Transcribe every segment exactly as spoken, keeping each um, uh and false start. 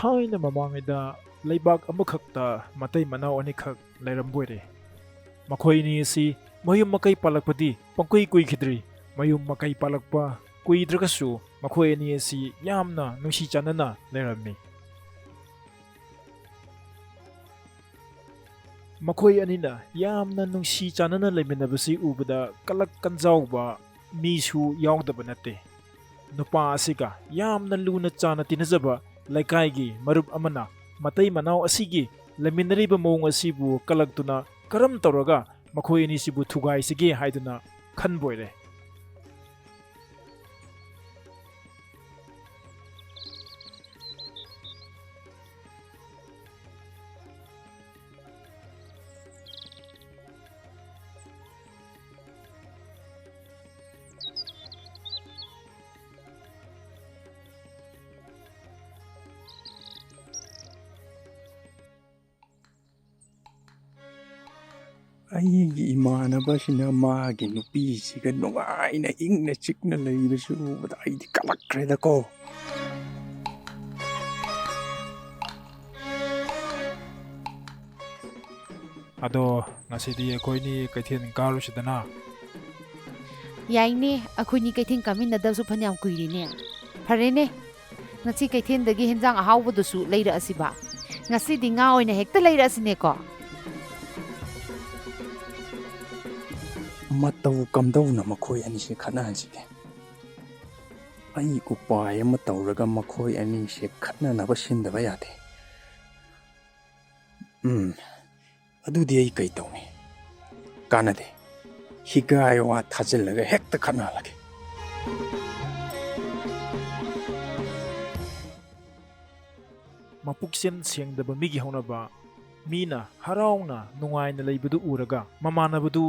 ꯊꯥꯏꯅ ꯃꯃꯥꯡꯉꯩꯗ ꯂꯩꯕꯥꯛ ꯑꯃꯈꯛꯇ ꯃꯇꯩ ꯃꯅꯥꯎ ꯑꯅꯤꯈꯛ ꯂꯩꯔꯝꯕ ꯑꯣꯏꯔꯦ꯫ ꯃꯈꯣꯏ ꯑꯅꯤ ꯑꯁꯤ ꯃꯌꯨꯝ ꯃꯀꯩ ꯄꯥꯜꯂꯛꯄꯗꯤ ꯄꯪꯀꯨꯏ ꯀꯨꯏꯈꯤꯗ꯭ꯔꯤ꯫ ꯃꯌꯨꯝ ꯃꯀꯩ ꯄꯥꯜꯂꯛꯄ ꯀꯨꯏꯗ꯭ꯔꯒꯁꯨ ꯃꯈꯣꯏ ꯑꯅꯤ ꯑꯁꯤ ꯌꯥꯝꯅ ꯅꯨꯡꯁꯤ ꯆꯥꯟꯅꯅ ꯂꯩꯔꯝꯃꯤ꯫ ꯃꯈꯣꯏ ꯑꯅꯤꯅ ꯌꯥꯝꯅ ꯅꯨꯡꯁꯤ ꯆꯥꯟꯅꯅ ꯂꯩꯃꯤꯟꯅꯕꯁꯤ ꯎꯕꯗ ꯀꯂꯛ ꯀꯟꯖꯥꯎꯕ ꯃꯤꯁꯨ ꯌꯥꯎꯗꯕ ꯅꯠꯇꯦ꯫ ꯅꯨꯄꯥ ꯑꯁꯤꯒ ꯌꯥꯝꯅ ꯂꯨꯅ ꯆꯥꯟꯅ ꯇꯤꯟꯅꯖꯕ ꯂꯩꯀꯥꯏꯒꯤ ꯃꯔꯨꯞ ꯑꯃꯅ ꯃꯇꯩ ꯃꯅꯥꯎ ꯑꯁꯤꯒꯤ ꯂꯩꯃꯤꯟꯅꯔꯤꯕ ꯃꯑꯣꯡ ꯑꯁꯤꯕꯨ ꯀꯂꯛꯇꯨꯅ ꯀꯔꯝ ꯇꯧꯔꯒ ꯃꯈꯣꯏ ꯑꯅꯤꯁꯤꯕꯨ ꯊꯨꯒꯥꯏꯁꯤꯒꯦ ꯍꯥꯏꯗꯨꯅ ꯈꯟꯕ ꯑꯣꯏꯔꯦ꯫ ꯑꯩꯒꯤ ꯏꯃꯥꯟꯅꯕꯁꯤꯅ ꯃꯥꯒꯤ ꯅꯨꯄꯤꯁꯤꯒ ꯅꯨꯡꯉꯥꯏꯅ ꯏꯪꯅ ꯆꯤꯛꯅ ꯂꯩꯕꯁꯤ ꯎꯕꯗ ꯑꯩꯗꯤ ꯀꯂꯛꯈ꯭ꯔꯦꯗꯀꯣ꯫ ꯑꯗꯣ ꯉꯁꯤꯗꯤ ꯑꯩꯈꯣꯏꯅꯤ ꯀꯩꯊꯦꯜ ꯀꯥꯔꯨꯁꯤꯗꯅ꯫ ꯌꯥꯏꯅꯦ, ꯑꯩꯈꯣꯏꯅꯤ ꯀꯩꯊꯦꯜ ꯀꯥꯃꯤꯟꯅꯗꯕꯁꯨ ꯐꯅꯌꯥꯝ ꯀꯨꯏꯔꯦꯅꯦ꯫ ꯐꯔꯦꯅꯦ, ꯉꯁꯤ ꯀꯩꯊꯦꯜꯗꯒꯤ ꯍꯦꯟꯖꯥꯡ ꯑꯍꯥꯎꯕꯗꯨꯁꯨ ꯂꯩꯔꯛꯑꯁꯤꯕ꯫ ꯉꯁꯤꯗꯤ ꯉꯥ ꯑꯣꯏꯅ ꯍꯦꯛꯇ ꯂꯩꯔꯛꯑꯁꯤꯅꯦꯀꯣ꯫ ꯃꯇꯧ ꯀꯝꯗꯧꯅ ꯃꯈꯣꯏ ꯑꯅꯤꯁꯦ ꯈꯠꯅꯍꯟꯁꯤꯒꯦ? ꯑꯩ ꯎꯄꯥꯏ ꯑꯃ ꯇꯧꯔꯒ ꯃꯈꯣꯏ ꯑꯅꯤꯁꯦ ꯈꯠꯅꯅꯕ ꯁꯤꯟꯗꯕ ꯌꯥꯗꯦ꯫ ꯎꯝ, ꯑꯗꯨꯗꯤ ꯑꯩ ꯀꯩ ꯇꯧꯅꯤ? ꯀꯥꯟꯅꯗꯦ꯫ ꯍꯤꯒꯥꯏ ꯋꯥ ꯊꯥꯖꯤꯜꯂꯒ ꯍꯦꯛꯇ ꯈꯠꯅꯍꯜꯂꯒꯦ꯫ ꯃꯄꯨꯛꯆꯦꯜ ꯁꯦꯡꯗꯕ ꯃꯤꯒꯤ ꯍꯧꯅꯕ, ꯃꯤꯅ ꯍꯔꯥꯎꯅ ꯅꯨꯡꯉꯥꯏꯅ ꯂꯩꯕꯗꯨ ꯎꯔꯒ ꯃꯃꯥꯟꯅꯕꯗꯨ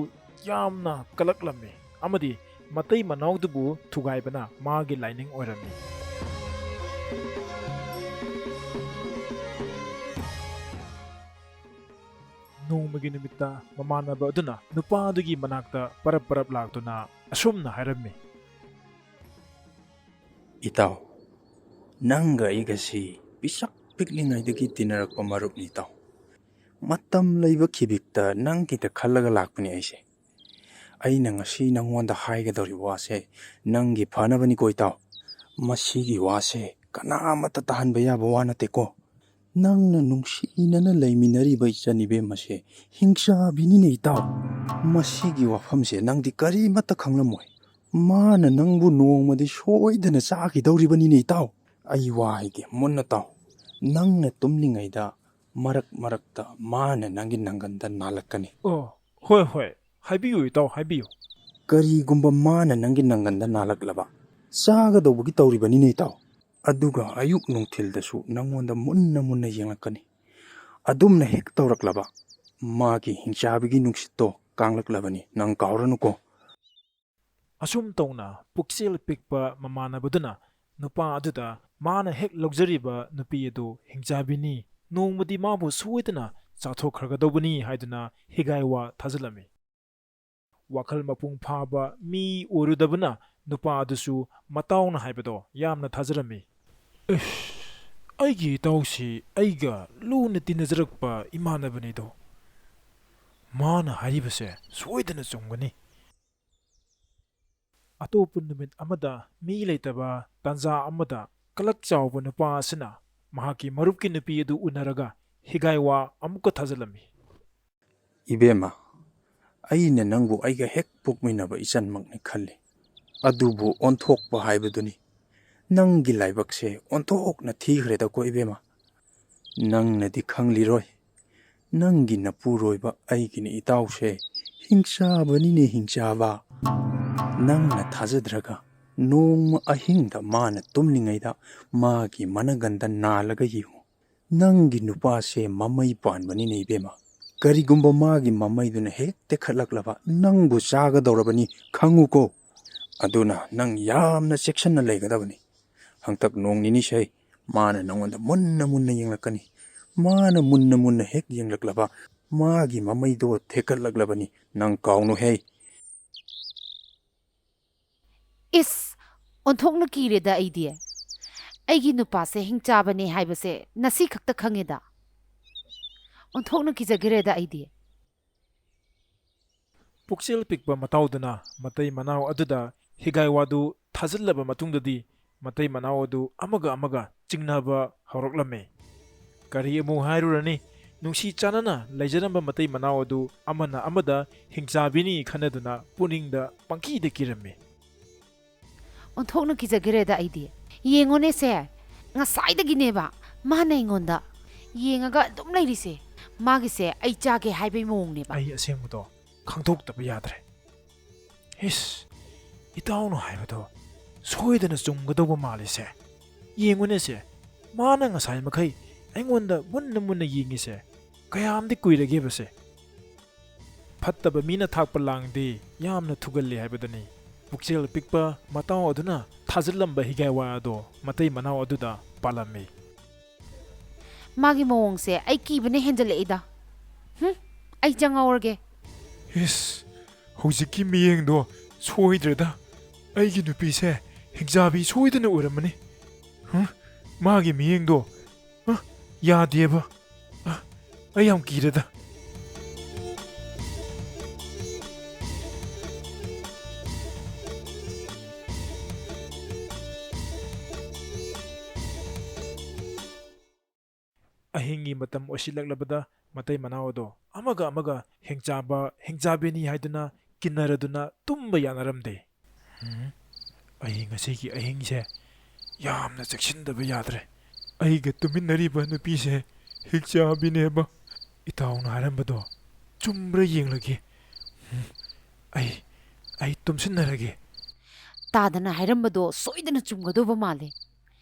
ꯌꯥꯝꯅ ꯀꯂꯛꯂꯝꯃꯤ ꯑꯃꯗꯤ ꯃꯇꯩ ꯃꯅꯥꯎꯗꯨꯕꯨ ꯊꯨꯒꯥꯏꯕꯅ ꯃꯥꯒꯤ ꯂꯥꯏꯅꯤꯡ ꯑꯣꯏꯔꯝꯃꯤ꯫ ꯅꯣꯡꯃꯒꯤ ꯅꯨꯃꯤꯠꯇ ꯃꯃꯥꯟꯅꯕ ꯑꯗꯨꯅ ꯅꯨꯄꯥꯗꯨꯒꯤ ꯃꯅꯥꯛꯇ ꯄꯔꯞ ꯄꯔꯞ ꯂꯥꯛꯇꯨꯅ ꯑꯁꯨꯝꯅ ꯍꯥꯏꯔꯝꯃꯤ꯫ ꯏꯇꯥꯎ, ꯅꯪꯒ ꯑꯩꯒꯁꯤ ꯄꯤꯁꯛ ꯄꯤꯛꯂꯤꯉꯩꯗꯒꯤ ꯇꯤꯟꯅꯔꯛꯄ ꯃꯔꯨꯞꯅꯤ, ꯏꯇꯥꯎ꯫ ꯃꯇꯝ ꯂꯩꯕ ꯈꯤꯕꯤꯛꯇ ꯅꯪꯒꯤꯗ ꯈꯜꯂꯒ ꯂꯥꯛꯄꯅꯤ ꯑꯩꯁꯦ꯫ ꯑꯩꯅ ꯉꯁꯤ ꯅꯪꯉꯣꯟꯗ ꯍꯥꯏꯒꯗꯧꯔꯤꯕ ꯋꯥꯁꯦ ꯅꯪꯒꯤ ꯐꯅꯕꯅꯤꯀꯣ, ꯏꯇꯥꯎ꯫ ꯃꯁꯤꯒꯤ ꯋꯥꯁꯦ ꯀꯅꯥ ꯑꯃꯠꯇ ꯇꯥꯍꯟꯕ ꯌꯥꯕ ꯋꯥ ꯅꯠꯇꯦꯀꯣ꯫ ꯅꯪꯅ ꯅꯨꯡꯁꯤꯅꯅ ꯂꯩꯃꯤꯟꯅꯔꯤꯕ ꯏꯆꯟ ꯏꯕꯦꯝꯃꯁꯦ ꯍꯤꯡꯆꯥꯕꯤꯅꯤꯅꯦ, ꯏꯇꯥꯎ꯫ ꯃꯁꯤꯒꯤ ꯋꯥꯐꯝꯁꯦ ꯅꯪꯗꯤ ꯀꯔꯤꯃꯠꯇ ꯈꯪꯂꯝꯃꯣꯏ꯫ ꯃꯥꯅ ꯅꯪꯕꯨ ꯅꯣꯡꯃꯗꯤ ꯁꯣꯏꯗꯅ ꯆꯥꯈꯤꯗꯧꯔꯤꯕꯅꯤꯅꯦ, ꯏꯇꯥꯎ꯫ ꯑꯩ ꯋꯥ ꯍꯥꯏꯒꯦ, ꯃꯨꯟꯅ ꯇꯥꯎ꯫ ꯅꯪꯅ ꯇꯨꯝꯂꯤꯉꯩꯗ ꯃꯔꯛ ꯃꯔꯛꯇ ꯃꯥꯅ ꯅꯪꯒꯤ ꯅꯪꯒꯟꯗ ꯅꯥꯜꯂꯛꯀꯅꯤ꯫ ꯑꯣ, ꯍꯣꯏ, ꯍꯣꯏ꯫ ꯍꯥꯏꯕꯤꯌꯨ, ꯏꯇꯥꯎ, ꯍꯥꯏꯕꯤꯌꯨ꯫ ꯀꯔꯤꯒꯨꯝꯕ ꯃꯥꯅ ꯅꯪꯒꯤ ꯅꯪꯒꯟꯗ ꯅꯥꯜꯂꯛꯂꯕ, ꯆꯥꯒꯗꯧꯕꯒꯤ ꯇꯧꯔꯤꯕꯅꯤꯅꯦ, ꯏꯇꯥꯎ꯫ ꯑꯗꯨꯒ ꯑꯌꯨꯛ ꯅꯨꯡꯊꯤꯜꯗꯁꯨ ꯅꯪꯉꯣꯟꯗ ꯃꯨꯟꯅ ꯃꯨꯟꯅ ꯌꯦꯡꯂꯛꯀꯅꯤ꯫ ꯑꯗꯨꯝꯅ ꯍꯦꯛ ꯇꯧꯔꯛꯂꯕ, ꯃꯥꯒꯤ ꯍꯤꯡꯆꯥꯕꯤꯒꯤ ꯅꯨꯡꯁꯤꯠꯇꯣ ꯀꯥꯡꯂꯛꯂꯕꯅꯤ, ꯅꯪ ꯀꯥꯎꯔꯅꯨꯀꯣ꯫ ꯑꯁꯨꯝ ꯇꯧꯅ ꯄꯨꯛꯆꯦꯜ ꯄꯤꯛꯄ ꯃꯃꯥꯟꯅꯕꯗꯨꯅ ꯅꯨꯄꯥ ꯑꯗꯨꯗ ꯃꯥꯅ ꯍꯦꯛ ꯂꯧꯖꯔꯤꯕ ꯅꯨꯄꯤ ꯑꯗꯨ ꯍꯤꯡꯆꯥꯕꯤꯅꯤ, ꯅꯣꯡꯃꯗꯤ ꯃꯥꯕꯨ ꯁꯣꯏꯗꯅ ꯆꯥꯊꯣꯛꯈ꯭ꯔꯒꯗꯧꯕꯅꯤ ꯍꯥꯏꯗꯨꯅ ꯍꯤꯒꯥꯏ ꯋꯥ ꯊꯥꯖꯤꯜꯂꯝꯃꯤ꯫ ꯋꯥꯈꯜ ꯃꯄꯨꯡ ꯐꯥꯕ ꯃꯤ ꯑꯣꯏꯔꯨꯗꯕꯅ ꯅꯨꯄꯥ ꯑꯗꯨꯁꯨ ꯃꯇꯥꯎꯅ ꯍꯥꯏꯕꯗꯣ ꯌꯥꯝꯅ ꯊꯥꯖꯔꯝꯃꯤ꯫ "ꯑꯩꯁ, ꯑꯩꯒꯤ ꯏꯇꯥꯎꯁꯤ ꯑꯩꯒ ꯂꯨꯅ ꯇꯤꯟꯅꯖꯔꯛꯄ ꯏꯃꯥꯟꯅꯕꯅꯤꯗꯣ꯫ ꯃꯥꯅ ꯍꯥꯏꯔꯤꯕꯁꯦ ꯁꯣꯏꯗꯅ ꯆꯨꯝꯒꯅꯤ꯫" ꯑꯇꯣꯞꯄ ꯅꯨꯃꯤꯠ ꯑꯃꯗ ꯃꯤ ꯂꯩꯇꯕ ꯇꯥꯟꯖꯥ ꯑꯃꯗ ꯀꯂꯛ ꯆꯥꯎꯕ ꯅꯨꯄꯥ ꯑꯁꯤꯅ ꯃꯍꯥꯛꯀꯤ ꯃꯔꯨꯞꯀꯤ ꯅꯨꯄꯤ ꯑꯗꯨ ꯎꯅꯔꯒ ꯍꯤꯒꯥꯏ ꯋꯥ ꯑꯃꯨꯛꯀ ꯊꯥꯖꯤꯜꯂꯝꯃꯤ꯫ "ꯏꯕꯦꯝꯃ, ꯑꯩꯅ ꯅꯪꯕꯨ ꯑꯩꯒ ꯍꯦꯛ ꯄꯣꯛꯃꯤꯟꯅꯕ ꯏꯆꯟꯃꯛꯅꯤ ꯈꯜꯂꯤ꯫ ꯑꯗꯨꯕꯨ ꯑꯣꯟꯊꯣꯛꯄ ꯍꯥꯏꯕꯗꯨꯅꯤ꯫ ꯅꯪꯒꯤ ꯂꯥꯏꯕꯛꯁꯦ ꯑꯣꯟꯊꯣꯛꯅ ꯊꯤꯈ꯭ꯔꯦꯗꯀꯣ, ꯏꯕꯦꯝꯃ꯫ ꯅꯪꯅꯗꯤ ꯈꯪꯂꯤꯔꯣꯏ꯫ ꯅꯪꯒꯤ ꯅꯄꯨꯔꯣꯏꯕ ꯑꯩꯒꯤꯅꯤ ꯏꯇꯥꯎꯁꯦ ꯍꯤꯡꯆꯥꯕꯅꯤꯅꯦ, ꯍꯤꯡꯆꯥꯕ꯫ ꯅꯪꯅ ꯊꯥꯖꯗ꯭ꯔꯒ ꯅꯣꯡꯃ ꯑꯍꯤꯡꯗ ꯃꯥꯅ ꯇꯨꯝꯂꯤꯉꯩꯗ ꯃꯥꯒꯤ ꯃꯅꯒꯟꯗ ꯅꯥꯜꯂꯒ ꯌꯦꯡꯉꯨ꯫ ꯅꯪꯒꯤ ꯅꯨꯄꯥꯁꯦ ꯃꯃꯩ ꯄꯥꯟꯕꯅꯤꯅꯦ, ꯏꯕꯦꯝꯃ꯫ ꯀꯔꯤꯒꯨꯝꯕ ꯃꯥꯒꯤ ꯃꯃꯩꯗꯨꯅ ꯍꯦꯛ ꯇꯦꯛꯈꯠꯂꯛꯂꯕ, ꯅꯪꯕꯨ ꯆꯥꯒꯗꯧꯔꯕꯅꯤ, ꯈꯪꯉꯨꯀꯣ꯫ ꯑꯗꯨꯅ ꯅꯪ ꯌꯥꯝꯅ ꯆꯦꯛꯁꯤꯟꯅ ꯂꯩꯒꯗꯕꯅꯤ꯫ ꯍꯟꯇꯛ ꯅꯣꯡ ꯅꯤꯅꯤꯁꯦ ꯃꯥꯅ ꯅꯪꯉꯣꯟꯗ ꯃꯨꯟꯅ ꯃꯨꯟꯅ ꯌꯦꯡꯂꯛꯀꯅꯤ꯫ ꯃꯥꯅ ꯃꯨꯟꯅ ꯃꯨꯟꯅ ꯍꯦꯛ ꯌꯦꯡꯂꯛꯂꯕ, ꯃꯥꯒꯤ ꯃꯃꯩꯗꯣ ꯊꯦꯛꯀꯠꯂꯛꯂꯕꯅꯤ, ꯅꯪ ꯀꯥꯎꯅꯨꯍꯦ꯫" ꯏꯁ, ꯑꯣꯟꯊꯣꯛꯅ ꯀꯤꯔꯦꯗ ꯑꯩꯗꯤ꯫ ꯑꯩꯒꯤ ꯅꯨꯄꯥꯁꯦ ꯍꯤꯡꯆꯥꯕꯅꯦ ꯍꯥꯏꯕꯁꯦ ꯉꯁꯤ ꯈꯛꯇ ꯈꯪꯉꯦꯗ꯫ ꯑꯣꯟꯊꯣꯛꯅ ꯀꯤꯖꯈ꯭ꯔꯦꯗ ꯑꯩꯗꯤ꯫ ꯄꯨꯛꯆꯦꯜ ꯄꯤꯛꯄ ꯃꯇꯥꯎꯗꯨꯅ ꯃꯇꯩ ꯃꯅꯥꯎ ꯑꯗꯨꯗ ꯍꯤꯒꯥꯏ ꯋꯥꯗꯨ ꯊꯥꯖꯤꯜꯂꯕ ꯃꯇꯨꯡꯗꯗꯤ, ꯃꯇꯩ ꯃꯅꯥꯎ ꯑꯗꯨ ꯑꯃꯒ ꯑꯃꯒ ꯆꯤꯡꯅꯕ ꯍꯧꯔꯛꯂꯝꯃꯤ꯫ ꯀꯔꯤ ꯑꯃꯨꯛ ꯍꯥꯏꯔꯨꯔꯅꯤ, ꯅꯨꯡꯁꯤ ꯆꯥꯟꯅꯅ ꯂꯩꯖꯔꯝꯕ ꯃꯇꯩ ꯃꯅꯥꯎ ꯑꯗꯨ ꯑꯃꯅ ꯑꯃꯗ ꯍꯤꯡꯆꯥꯕꯤꯅꯤ ꯈꯟꯅꯗꯨꯅ ꯄꯨꯛꯅꯤꯡꯗ ꯄꯪꯀꯤꯗ ꯀꯤꯔꯝꯃꯤ꯫ ꯑꯣꯟꯊꯣꯛꯅ ꯀꯤꯖꯈ꯭ꯔꯦꯗ ꯑꯩꯗꯤ꯫ ꯌꯦꯡꯉꯣꯅꯦ ꯁꯦ, ꯉꯁꯥꯏꯗꯒꯤꯅꯦꯕ ꯃꯥꯅ ꯑꯩꯉꯣꯟꯗ ꯌꯦꯡꯉꯒ ꯑꯗꯨꯝ ꯂꯩꯔꯤꯁꯦ꯫ ꯃꯥꯒꯤꯁꯦ ꯑꯩ ꯆꯥꯒꯦ ꯍꯥꯏꯕꯩ ꯃꯑꯣꯡꯅꯦꯕ꯫ ꯑꯩ ꯑꯁꯦꯡꯕꯗꯣ ꯈꯪꯗꯣꯛꯇꯕ ꯌꯥꯗ꯭ꯔꯦ꯫ ꯏꯁ, ꯏꯇꯥꯎꯅ ꯍꯥꯏꯕꯗꯣ ꯁꯣꯏꯗꯅ ꯆꯨꯝꯒꯗꯧꯕ ꯃꯥꯜꯂꯤꯁꯦ꯫ ꯌꯦꯡꯉꯨꯅꯦꯁꯦ, ꯃꯥꯅ ꯉꯁꯥꯏ ꯃꯈꯩ ꯑꯩꯉꯣꯟꯗ ꯃꯨꯟꯅ ꯃꯨꯟꯅ ꯌꯦꯡꯉꯤꯁꯦ ꯀꯌꯥꯝꯗꯤ ꯀꯨꯏꯔꯒꯦꯕꯁꯦ? ꯐꯠꯇꯕ ꯃꯤꯅ ꯊꯥꯛꯄ ꯂꯥꯡꯗꯤ ꯌꯥꯝꯅ ꯊꯨꯒꯜꯂꯤ ꯍꯥꯏꯕꯗꯨꯅꯤ꯫ ꯄꯨꯛꯆꯦꯜ ꯄꯤꯛꯄ ꯃꯇꯥꯎ ꯑꯗꯨꯅ ꯊꯥꯖꯤꯜꯂꯝꯕ ꯍꯤꯒꯥꯏ ꯋꯥ ꯑꯗꯣ ꯃꯇꯩ ꯃꯅꯥꯎ ꯑꯗꯨꯗ ꯄꯥꯜꯂꯝꯃꯤ꯫ ꯃꯥꯒꯤ ꯃꯑꯣꯡꯁꯦ ꯑꯩ ꯀꯤꯕꯅ ꯍꯦꯟꯖꯜꯂꯛꯏꯗ꯫ ꯍꯨꯝ, ꯑꯩ ꯆꯪꯍꯧꯔꯒꯦ꯫ ꯏꯁ, ꯍꯧꯖꯤꯛꯀꯤ ꯃꯤꯌꯦꯡꯗꯣ ꯁꯣꯏꯗ꯭ꯔꯦꯗ꯫ ꯑꯩꯒꯤ ꯅꯨꯄꯤꯁꯦ ꯍꯤꯡꯆꯥꯕꯤ ꯁꯣꯏꯗꯅ ꯑꯣꯏꯔꯝꯃꯅꯤ꯫ ꯍꯨꯝ, ꯃꯥꯒꯤ ꯃꯤꯌꯦꯡꯗꯣ, ꯑ, ꯌꯥꯗꯦꯕ꯫ ꯑ, ꯑꯩ ꯌꯥꯝ ꯀꯤꯔꯦꯗ꯫ ꯑꯍꯤꯡꯒꯤ ꯃꯇꯝ ꯑꯣꯏꯁꯤꯜꯂꯛꯂꯕꯗ ꯃꯇꯩ ꯃꯅꯥꯎ ꯑꯗꯣ ꯑꯃꯒ ꯑꯃꯒ ꯍꯤꯡꯆꯥꯕ, ꯍꯤꯡꯆꯥꯕꯤꯅꯤ ꯍꯥꯏꯗꯨꯅ ꯀꯤꯟꯅꯔꯗꯨꯅ ꯇꯨꯝꯕ ꯌꯥꯅꯔꯝꯗꯦ꯫ ꯎꯝ, ꯑꯩ ꯉꯁꯤꯒꯤ ꯑꯍꯤꯡꯁꯦ ꯌꯥꯝꯅ ꯆꯦꯛꯁꯤꯟꯗꯕ ꯌꯥꯗ꯭ꯔꯦ꯫ ꯑꯩꯒ ꯇꯨꯃꯤꯟꯅꯔꯤꯕ ꯅꯨꯄꯤꯁꯦ ꯍꯤꯡꯆꯥꯕꯤꯅꯦꯕ꯫ ꯏꯇꯥꯎꯅ ꯍꯥꯏꯔꯝꯕꯗꯣ ꯆꯨꯝꯕ꯭ꯔꯥ ꯌꯦꯡꯂꯒꯦ꯫ ꯎꯝ, ꯑꯩ, ꯑꯩ ꯇꯨꯝꯁꯤꯟꯅꯔꯒꯦ꯫ ꯇꯥꯗꯅ ꯍꯥꯏꯔꯝꯕꯗꯣ ꯁꯣꯏꯗꯅ ꯆꯨꯝꯒꯗꯧꯕ ꯃꯥꯜꯂꯦ꯫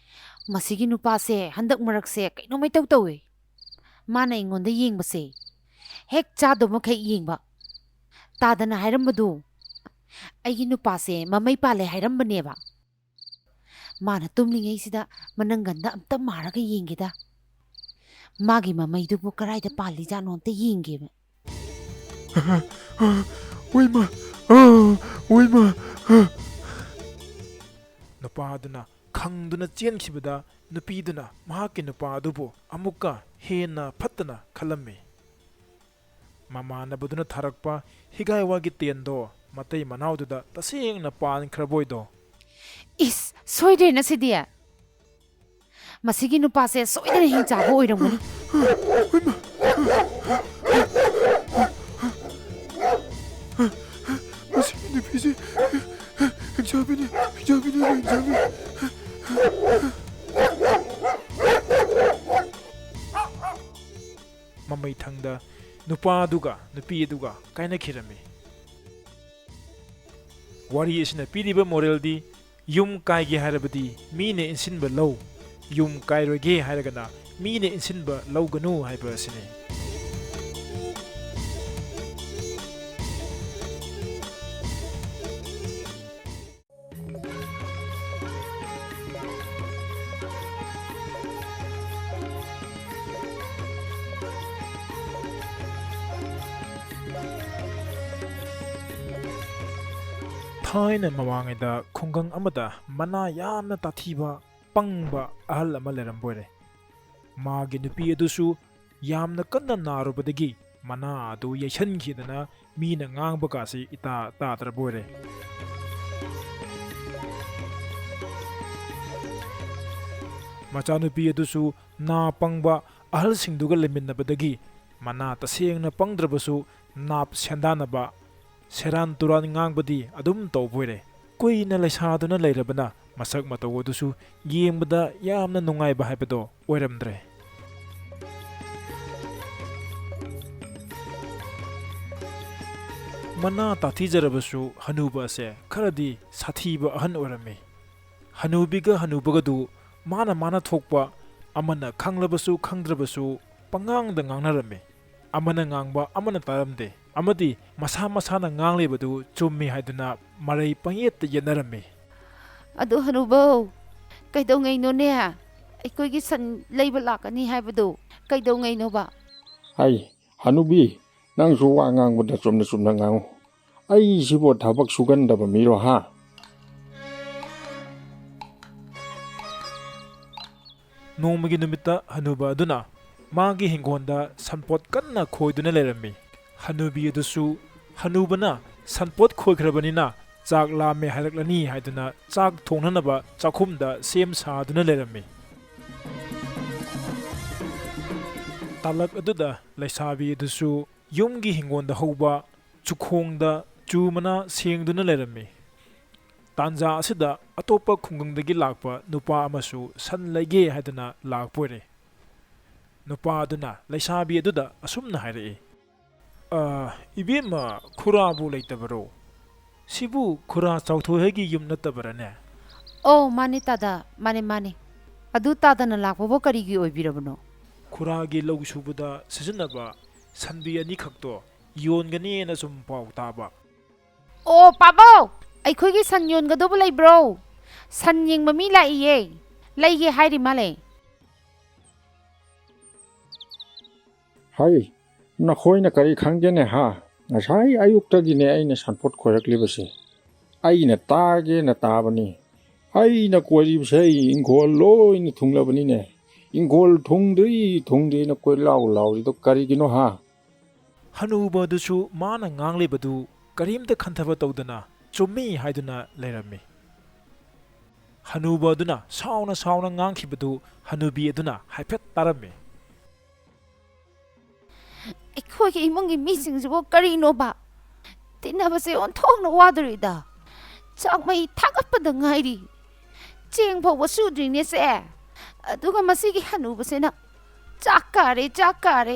ꯃꯁꯤꯒꯤ ꯅꯨꯄꯥꯁꯦ ꯍꯟꯗꯛ ꯃꯔꯛꯁꯦ ꯀꯩꯅꯣꯝ ꯏꯇꯧ ꯇꯧꯋꯦ꯫ ꯃꯥꯅ ꯑꯩꯉꯣꯟꯗ ꯌꯦꯡꯕꯁꯦ ꯍꯦꯛ ꯆꯥꯗꯧ ꯃꯈꯩ ꯌꯦꯡꯕ꯫ ꯇꯥꯗꯅ ꯍꯥꯏꯔꯝꯕꯗꯨ ꯑꯩꯒꯤ ꯅꯨꯄꯥꯁꯦ ꯃꯃꯩ ꯄꯥꯜꯂꯦ ꯍꯥꯏꯔꯝꯕꯅꯦꯕ꯫ ꯃꯥꯅ ꯇꯨꯝꯂꯤꯉꯩꯁꯤꯗ ꯃꯅꯪꯒꯟꯗ ꯑꯝꯇ ꯃꯥꯔꯒ ꯌꯦꯡꯒꯦꯗ꯫ ꯃꯥꯒꯤ ꯃꯃꯩꯗꯨꯕꯨ ꯀꯔꯥꯏꯗ ꯄꯥꯜꯂꯤꯖꯥꯠꯅꯣ ꯑꯝꯇ ꯌꯦꯡꯒꯦꯕ꯫ ꯑꯣꯏꯃ! ꯑ! ꯑꯣꯏꯃ! ꯑ! ꯅꯨꯄꯥ ꯑꯗꯨꯅ ꯈꯪꯗꯨꯅ ꯆꯦꯟꯈꯤꯕꯗ ꯅꯨꯄꯤꯗꯨꯅ ꯃꯍꯥꯛꯀꯤ ꯅꯨꯄꯥ ꯑꯗꯨꯕꯨ ꯑꯃꯨꯛꯀ ꯍꯦꯟꯅ ꯐꯠꯇꯅ ꯈꯜꯂꯝꯃꯤ꯫ ꯃꯃꯥꯟꯅꯕꯗꯨꯅ ꯊꯥꯔꯛꯄ ꯍꯤꯒꯥꯏꯋꯥꯒꯤ ꯇꯦꯟꯗꯣ ꯃꯇꯩ ꯃꯅꯥꯎꯗꯨꯗ ꯇꯁꯦꯡꯅ ꯄꯥꯟꯈ꯭ꯔꯕꯣꯏꯗꯣ꯫ ꯏꯁ, ꯁꯣꯏꯗ꯭ꯔꯦꯅ ꯁꯤꯗꯤ꯫ ꯃꯁꯤꯒꯤ ꯅꯨꯄꯥꯁꯦ ꯁꯣꯏꯗꯅ ꯍꯤꯡꯆꯥꯕ ꯑꯣꯏꯔꯝꯒꯅꯤ꯫ ꯃꯁꯤꯒꯤ ꯅꯨꯄꯤꯁꯦ ꯍꯤꯡꯆꯥꯕꯤꯅꯤ, ꯍꯤꯡꯆꯥꯕꯤꯅꯤ, ꯍꯤꯡꯆꯥꯕꯤ꯫ ꯃꯃꯩꯊꯪꯗ ꯅꯨꯄꯥꯗꯨꯒ ꯅꯨꯄꯤ ꯑꯗꯨꯒ ꯀꯥꯏꯅꯈꯤꯔꯝꯃꯤ꯫ ꯋꯥꯔꯤ ꯑꯁꯤꯅ ꯄꯤꯔꯤꯕ moralꯗꯤ, ꯌꯨꯝ ꯀꯥꯏꯒꯦ ꯍꯥꯏꯔꯕꯗꯤ ꯃꯤꯅ ꯏꯟꯁꯤꯟꯕ ꯂꯧ, ꯌꯨꯝ ꯀꯥꯏꯔꯣꯏꯒꯦ ꯍꯥꯏꯔꯒꯅ ꯃꯤꯅ ꯏꯟꯁꯤꯟꯕ ꯂꯧꯒꯅꯨ ꯍꯥꯏꯕ ꯑꯁꯤꯅꯤ꯫ ꯊꯥꯏꯅ ꯃꯃꯥꯡꯉꯩꯗ ꯈꯨꯡꯒꯪ ꯑꯃꯗ ꯃꯅꯥ ꯌꯥꯝꯅ ꯇꯥꯊꯤꯕ, ꯄꯪꯕ ꯑꯍꯜ ꯑꯃ ꯂꯩꯔꯝꯕ ꯑꯣꯏꯔꯦ꯫ ꯃꯥꯒꯤ ꯅꯨꯄꯤ ꯑꯗꯨꯁꯨ ꯌꯥꯝꯅ ꯀꯟꯅ ꯅꯥꯔꯨꯕꯗꯒꯤ ꯃꯅꯥ ꯑꯗꯨ ꯌꯩꯁꯟꯈꯤꯗꯅ ꯃꯤꯅ ꯉꯥꯡꯕ ꯀꯥꯁꯤ ꯏꯇꯥ ꯇꯥꯗ꯭ꯔꯕ ꯑꯣꯏꯔꯦ꯫ ꯃꯆꯥꯅꯨꯄꯤ ꯑꯗꯨꯁꯨ ꯅꯥ ꯄꯪꯕ ꯑꯍꯜꯁꯤꯡꯗꯨꯒ ꯂꯩꯃꯤꯟꯅꯕꯗꯒꯤ ꯃꯅꯥ ꯇꯁꯦꯡꯅ ꯄꯪꯗ꯭ꯔꯕꯁꯨ ꯅꯥꯞ ꯁꯦꯟꯗꯥꯅꯕ ꯁꯦꯔꯥꯟ ꯇꯨꯔꯥꯟ ꯉꯥꯡꯕꯗꯤ ꯑꯗꯨꯝ ꯇꯧꯕ ꯑꯣꯏꯔꯦ꯫ ꯀꯨꯏꯅ ꯂꯩꯁꯥꯗꯨꯅ ꯂꯩꯔꯕꯅ ꯃꯁꯛ ꯃꯇꯧ ꯑꯗꯨꯁꯨ ꯌꯦꯡꯕꯗ ꯌꯥꯝꯅ ꯅꯨꯡꯉꯥꯏꯕ ꯍꯥꯏꯕꯗꯣ ꯑꯣꯏꯔꯝꯗ꯭ꯔꯦ꯫ ꯃꯅꯥ ꯇꯥꯊꯤꯖꯔꯕꯁꯨ ꯍꯅꯨꯕ ꯑꯁꯦ ꯈꯔꯗꯤ ꯁꯥꯊꯤꯕ ꯑꯍꯟ ꯑꯣꯏꯔꯝꯃꯤ꯫ ꯍꯅꯨꯕꯤꯒ ꯍꯅꯨꯕꯒꯗꯨ ꯃꯥꯅ ꯃꯥꯅ ꯊꯣꯛꯄ, ꯑꯃꯅ ꯈꯪꯂꯕꯁꯨ ꯈꯪꯗ꯭ꯔꯕꯁꯨ ꯄꯉꯥꯡꯗ ꯉꯥꯡꯅꯔꯝꯃꯤ꯫ ꯑꯃꯅ ꯉꯥꯡꯕ ꯑꯃꯅ ꯇꯥꯔꯝꯗꯦ, ꯑꯃꯗꯤ ꯃꯁꯥ ꯃꯁꯥꯅ ꯉꯥꯡꯂꯤꯕꯗꯨ ꯆꯨꯝꯃꯤ ꯍꯥꯏꯗꯨꯅ ꯃꯔꯩ ꯄꯪꯌꯦꯠꯇ ꯌꯦꯠꯅꯔꯝꯃꯤ꯫ ꯑꯗꯨ ꯍꯅꯨꯕꯧ, ꯀꯩꯗꯧꯉꯩꯅꯣꯅꯦ ꯑꯩꯈꯣꯏꯒꯤ ꯁꯟ ꯂꯩꯕ ꯂꯥꯛꯀꯅꯤ ꯍꯥꯏꯕꯗꯨ? ꯀꯩꯗꯧꯉꯩꯅꯣꯕ? ꯍꯩ, ꯍꯅꯨꯕꯤ, ꯅꯪꯁꯨ ꯋꯥ ꯉꯥꯡꯕꯗ ꯆꯨꯝꯅ ꯆꯨꯝꯅ ꯉꯥꯡꯉꯨ꯫ ꯑꯩꯁꯤꯕꯨ ꯊꯕꯛ ꯁꯨꯒꯟꯗꯕ ꯃꯤꯔꯣ, ꯍꯥ? ꯅꯣꯡꯃꯒꯤ ꯅꯨꯃꯤꯠꯇ ꯍꯅꯨꯕ ꯑꯗꯨꯅ ꯃꯥꯒꯤ ꯍꯤꯡꯒꯣꯜꯗ ꯁꯟꯄꯣꯠ ꯀꯟꯅ ꯈꯣꯏꯗꯨꯅ ꯂꯩꯔꯝꯃꯤ꯫ ꯍꯅꯨꯕꯤ ꯑꯗꯨꯁꯨ ꯍꯅꯨꯕꯅ ꯁꯟꯄꯣꯠ ꯈꯣꯏꯈ꯭ꯔꯕꯅꯤꯅ ꯆꯥꯛ ꯂꯥꯝꯃꯦ ꯍꯥꯏꯔꯛꯂꯅꯤ ꯍꯥꯏꯗꯨꯅ ꯆꯥꯛ ꯊꯣꯡꯅꯅꯕ ꯆꯥꯛꯈꯨꯝꯗ ꯁꯦꯝ ꯁꯥꯗꯨꯅ ꯂꯩꯔꯝꯃꯤ꯫ ꯇꯥꯂꯛ ꯑꯗꯨꯗ ꯂꯩꯁꯥꯕꯤ ꯑꯗꯨꯁꯨ ꯌꯨꯝꯒꯤ ꯍꯤꯡꯒꯣꯜꯗ ꯍꯧꯕ ꯆꯨꯈꯣꯡꯗ ꯆꯨ ꯃꯅꯥ ꯁꯦꯡꯗꯨꯅ ꯂꯩꯔꯝꯃꯤ꯫ ꯇꯥꯟꯖꯥ ꯑꯁꯤꯗ ꯑꯇꯣꯞꯄ ꯈꯨꯡꯒꯪꯗꯒꯤ ꯂꯥꯛꯄ ꯅꯨꯄꯥ ꯑꯃꯁꯨ ꯁꯟ ꯂꯩꯒꯦ ꯍꯥꯏꯗꯨꯅ ꯂꯥꯛꯄ ꯑꯣꯏꯔꯦ꯫ ꯅꯨꯄꯥ ꯑꯗꯨꯅ ꯂꯩꯁꯥꯕꯤ ꯑꯗꯨꯗ ꯑꯁꯨꯝꯅ ꯍꯥꯏꯔꯛꯏ, "ꯑ, ꯏꯕꯦꯝꯃ, ꯈꯨꯔꯥꯕꯨ ꯂꯩꯇꯕꯔꯣ? ꯁꯤꯕꯨ ꯈꯨꯔꯥ ꯆꯥꯎꯊꯣꯏ ꯍꯣꯏꯒꯤ ꯌꯨꯝ ꯅꯠꯇꯕꯔꯅꯦ?" "ꯑꯣ, ꯃꯥꯅꯦ ꯇꯥꯗ, ꯃꯥꯅꯦ, ꯃꯥꯅꯦ꯫ ꯑꯗꯨ ꯇꯥꯗꯅ ꯂꯥꯛꯄꯕꯨ ꯀꯔꯤꯒꯤ ꯑꯣꯏꯕꯤꯔꯕꯅꯣ?" "ꯈꯨꯔꯥꯒꯤ ꯂꯧ ꯁꯨꯕꯗ ꯁꯤꯖꯤꯟꯅꯕ ꯁꯟꯕꯤ ꯑꯅꯤꯈꯛꯇꯣ ꯌꯣꯟꯒꯅꯤꯅ ꯁꯨꯝ ꯄꯥꯎ ꯇꯥꯕ꯫" "ꯑꯣ, ꯄꯥꯕꯧ, ꯑꯩꯈꯣꯏꯒꯤ ꯁꯟ ꯌꯣꯟꯒꯗꯧꯕ ꯂꯩꯕ꯭ꯔꯣ? ꯁꯟ ꯌꯦꯡꯕ ꯃꯤ ꯂꯥꯛꯏꯌꯦ, ꯂꯩꯒꯦ ꯍꯥꯏꯔꯤ ꯃꯥꯜꯂꯦ꯫" "ꯍꯩ, ꯅꯈꯣꯏꯅ ꯀꯔꯤ ꯈꯪꯒꯦꯅꯦ ꯍꯥ? ꯉꯁꯥꯏ ꯑꯌꯨꯛꯇꯒꯤꯅꯦ ꯑꯩꯅ ꯁꯟꯄꯣꯠ ꯈꯣꯏꯔꯛꯂꯤꯕꯁꯦ꯫ ꯑꯩꯅ ꯇꯥꯒꯦꯅ ꯇꯥꯕꯅꯤ꯫ ꯑꯩꯅ ꯀꯣꯏꯔꯤꯕꯁꯦ ꯑꯩ ꯏꯪꯈꯣꯜ ꯂꯣꯏꯅ ꯊꯨꯡꯂꯕꯅꯤꯅꯦ꯫ ꯏꯪꯈꯣꯜ ꯊꯨꯡꯗ꯭ꯔꯤ ꯊꯨꯡꯗ꯭ꯔꯤꯅ ꯀꯣꯏ ꯂꯥꯎ ꯂꯥꯎꯔꯤꯗꯣ ꯀꯔꯤꯒꯤꯅꯣ ꯍꯥ?" ꯍꯅꯨꯕ ꯑꯗꯨꯁꯨ ꯃꯥꯅ ꯉꯥꯡꯂꯤꯕꯗꯨ ꯀꯔꯤꯝꯇ ꯈꯟꯊꯕ ꯇꯧꯗꯅ ꯆꯨꯝꯃꯤ ꯍꯥꯏꯗꯨꯅ ꯂꯩꯔꯝꯃꯤ꯫ ꯍꯅꯨꯕ ꯑꯗꯨꯅ ꯁꯥꯎꯅ ꯁꯥꯎꯅ ꯉꯥꯡꯈꯤꯕꯗꯨ ꯍꯅꯨꯕꯤ ꯑꯗꯨꯅ ꯍꯥꯏꯐꯦꯠ ꯇꯥꯔꯝꯃꯤ꯫ "ꯑꯩꯈꯣꯏꯒꯤ ꯏꯃꯨꯡꯒꯤ ꯃꯤꯁꯤꯡꯁꯤꯕꯨ ꯀꯔꯤꯅꯣꯕ? ꯇꯤꯟꯅꯕꯁꯦ ꯑꯣꯟꯊꯣꯛꯅ ꯋꯥꯗꯣꯔꯤꯗ꯫ ꯆꯥꯛ ꯃꯩ ꯊꯥꯒꯠꯄꯗ ꯉꯥꯏꯔꯤ꯫ ꯆꯦꯡ ꯐꯥꯎꯕ ꯁꯨꯗ꯭ꯔꯤꯅꯦ ꯁꯦ꯫ ꯑꯗꯨꯒ ꯃꯁꯤꯒꯤ ꯍꯅꯨꯕꯁꯤꯅ ꯆꯥꯛ ꯀꯥꯔꯦ, ꯆꯥꯛ ꯀꯥꯔꯦ,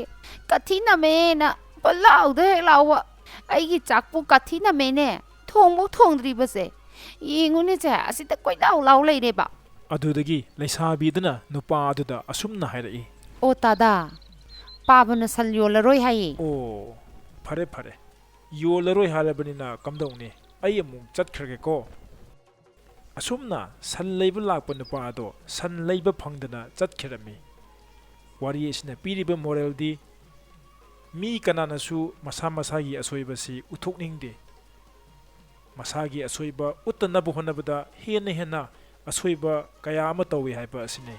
ꯀꯥꯊꯤ ꯅꯝꯃꯦꯅ ꯄꯪꯂꯥꯎꯗ ꯍꯦꯛ ꯂꯥꯎꯕ꯫ ꯑꯩꯒꯤ ꯆꯥꯛꯄꯨ ꯀꯥꯊꯤ ꯅꯝꯃꯦꯅꯦ꯫ ꯊꯣꯡꯕꯨ ꯊꯣꯡꯗ꯭ꯔꯤꯕꯁꯦ꯫ ꯌꯦꯡꯉꯨꯅꯦ ꯁꯦ, ꯑꯁꯤꯗ ꯀꯣꯏꯂꯥꯎ ꯂꯥꯎ ꯂꯩꯔꯦꯕ꯫" ꯑꯗꯨꯗꯒꯤ ꯂꯩꯁꯥꯕꯤꯗꯨꯅ ꯅꯨꯄꯥ ꯑꯗꯨꯗ ꯑꯁꯨꯝꯅ ꯍꯥꯏꯔꯛꯏ꯫ "ꯑꯣ ꯇꯥꯗꯥ, ꯄꯥꯕꯅ ꯁꯟ ꯌꯣꯜꯂꯔꯣꯏ ꯍꯥꯏꯌꯦ꯫" "ꯑꯣ, ꯐꯔꯦ ꯐꯔꯦ, ꯌꯣꯜꯂꯔꯣꯏ ꯍꯥꯏꯔꯕꯅꯤꯅ ꯀꯝꯗꯧꯅꯤ? ꯑꯩ ꯑꯃꯨꯛ ꯆꯠꯈ꯭ꯔꯒꯦꯀꯣ꯫" ꯑꯁꯨꯝꯅ ꯁꯟ ꯂꯩꯕ ꯂꯥꯛꯄ ꯅꯨꯄꯥ ꯑꯗꯣ ꯁꯟ ꯂꯩꯕ ꯐꯪꯗꯅ ꯆꯠꯈꯤꯔꯝꯃꯤ꯫ ꯋꯥꯔꯤ ꯑꯁꯤꯅ ꯄꯤꯔꯤꯕ ꯃꯣꯔꯦꯜꯗꯤ, ꯃꯤ ꯀꯅꯥꯅꯁꯨ ꯃꯁꯥ ꯃꯁꯥꯒꯤ ꯑꯁꯣꯏꯕꯁꯤ ꯎꯠꯊꯣꯛꯅꯤꯡꯗꯦ꯫ ꯃꯁꯥꯒꯤ ꯑꯁꯣꯏꯕ ꯎꯠꯇꯅꯕ ꯍꯣꯠꯅꯕꯗ ꯍꯦꯟꯅ ꯍꯦꯟꯅ ꯑꯁꯣꯏꯕ ꯀꯌꯥ ꯑꯃ ꯇꯧꯏ ꯍꯥꯏꯕ ꯑꯁꯤꯅꯤ꯫